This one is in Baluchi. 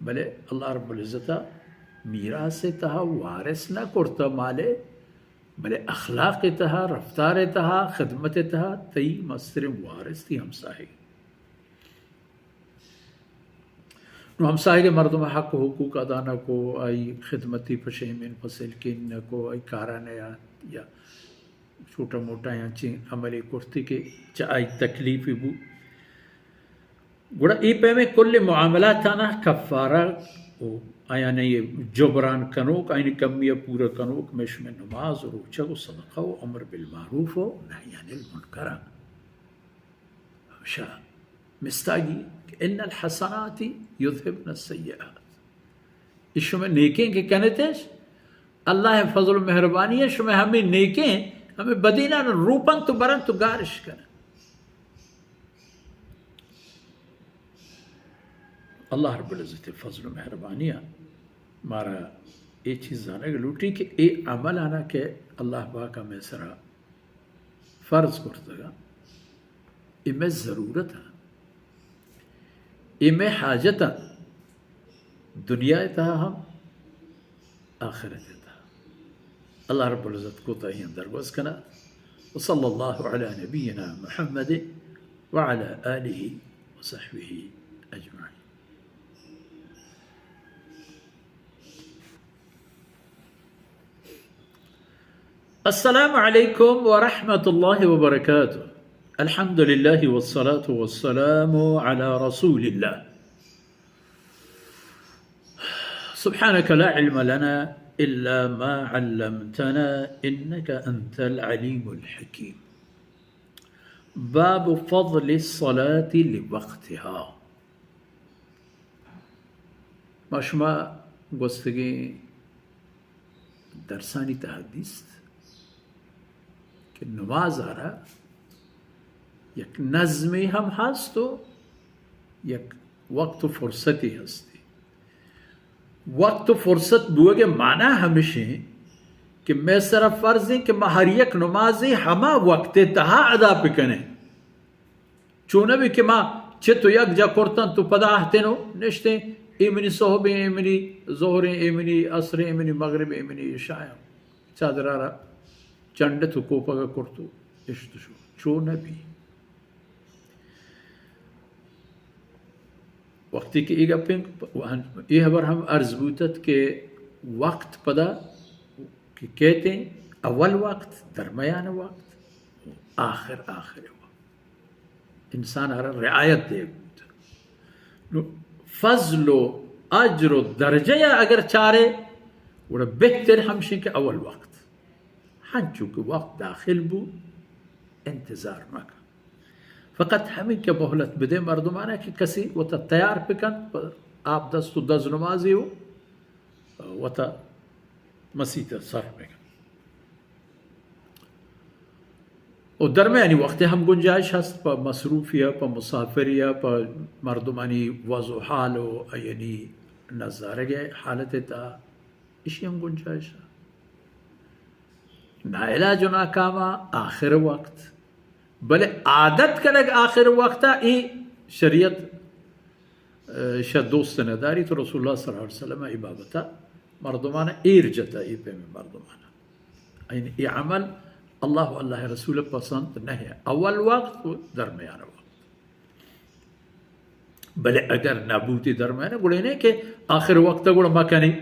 بلے اللہ رب العزت ءَ میراث ءِ تہا وارث نہ کرتہ مالے، بلے اخلاق ءِ تہا، رفتار ءِ تہا، خدمت ءِ تہا تئی مستریں وارث تئی ہمساہگ۔ نو ہمساہگ ءِ مردم ءِ حق و حقوق ادا نہ کو، آئی خدمتی پشیمین پسلکین نہ کو، آئی کارا نیات یا چھوٹا موٹا انچیں عملے کرتی کہ چہ آئی تکلیفی بو۔ گڑا اے پیمیں کل معاملاتانا کفارہ و آیانی جبران کنوک، آیانی کمی پورا کنوک، مئے شمئے نماز و روچگ و صدقہ و امر بالمعروف و نہی عن المنکر۔ ہمشہ مستاگی کہ ان الحسنات یذهبن السیئات۔ اے شمئے نیکیں کہ کنتش، اللہ ءِ فضل و مہربانی ءَ شمئے ہمے نیکیں، ہمے بدینان روپنت و برنت و گارش کننت۔ اللہ رب العزت ءِ فضل و مہربانی ءَ مارا اے چیز زانگ لوٹی کہ اے عملانا کہ اللہ پاک ءَ مئے سرا فرض کرتگ، اے مئے ضرورت انت، اے مئے حاجت انت، دنیا ءِ تہا ہم آخرت ءِ تہا۔ اللہ رب العزت کوتاہیاں درگوز کنات۔ وصلی اللہ علی نبینا محمد وعلی آلہ وصحبہ اجمعین۔ السلام علیکم ورحمۃ اللہ وبرکاتہ۔ الحمد للہ والصلاة والسلام علی رسول اللہ۔ سبحانك لا علم لنا إلا ما علمتنا إنك أنت العليم الحكيم۔ باب فضل الصلاة لوقتها۔ ما شما گوستگیں درسانی تہا دیست کہ نماز ءَ را یک نظمے ہم ہست و یک وقت و فرصتے ہستی۔ وقت و فرصت بوگ ءِ معنی ہمشیں کہ مئے سرا فرض ایں کہ ما ہر یک نمازے ہما وقت ءِ تہا ادا بکنیں۔ چو نہ بی کہ ما چت و یک جا کرتنت و پدا اہتن و نشتیں، اے منی صحب ایں، اے منی ظہر ایں، اے منی عصر ایں، اے منی مغرب ایں، اے منی عشاء ایں۔ چادرا را چنڈت و کوپگا کرت و اشت شو۔ چو نہ بی۔ وقتی کہ اے گپیں، اے ہبر ہم عرض بوتت کہ وقت پدا کہ کیتیں، اول وقت، درمیان وقت، آخر، آخر وقت۔ انسان ءَ را رعایت دیگ بوت۔ نو فضل و اجر و درجہ ءَ اگر چارے، گڑا بہتر ہمشیں کہ اول وقت۔ ہنچو کہ وقت داخل بو، انتظار مکن۔ فقط ہمیں کہ مہلت بدے مردمانا کہ کسی وتا تیار بکنت، آپ دست و دز نمازی و وتا مسیت سر بکن۔ و درمیانی وقت ہم گنجائش ہست، پہ مصروفی ءَ، پہ مسافری ءَ، پہ مردمانی وضع و حال و یعنی نظارگ ءِ حالت ءِ تہا ایشی ہم گنجائش ءَ۔ ناعلاج و ناکام ءَ آخر وقت، بلے عادت کنگ آخر وقت ءَ، اے شریعت، اه، شہ دوست نداری۔ تو رسول اللہ صلی اللہ علیہ وسلم ءَ اے بابت ءَ مردمان ءَ ایر جتہ، اے پیمیں مردمان ءَ۔ یعنی اے عمل اللہ و اللہ ءِ رسول ءَ پسند نہ ایں۔ اول وقت و درمیان وقت۔ بلے اگر نہ بوتی درمیان، گڑا نہ کہ آخر وقت ءَ گڑا مکنی۔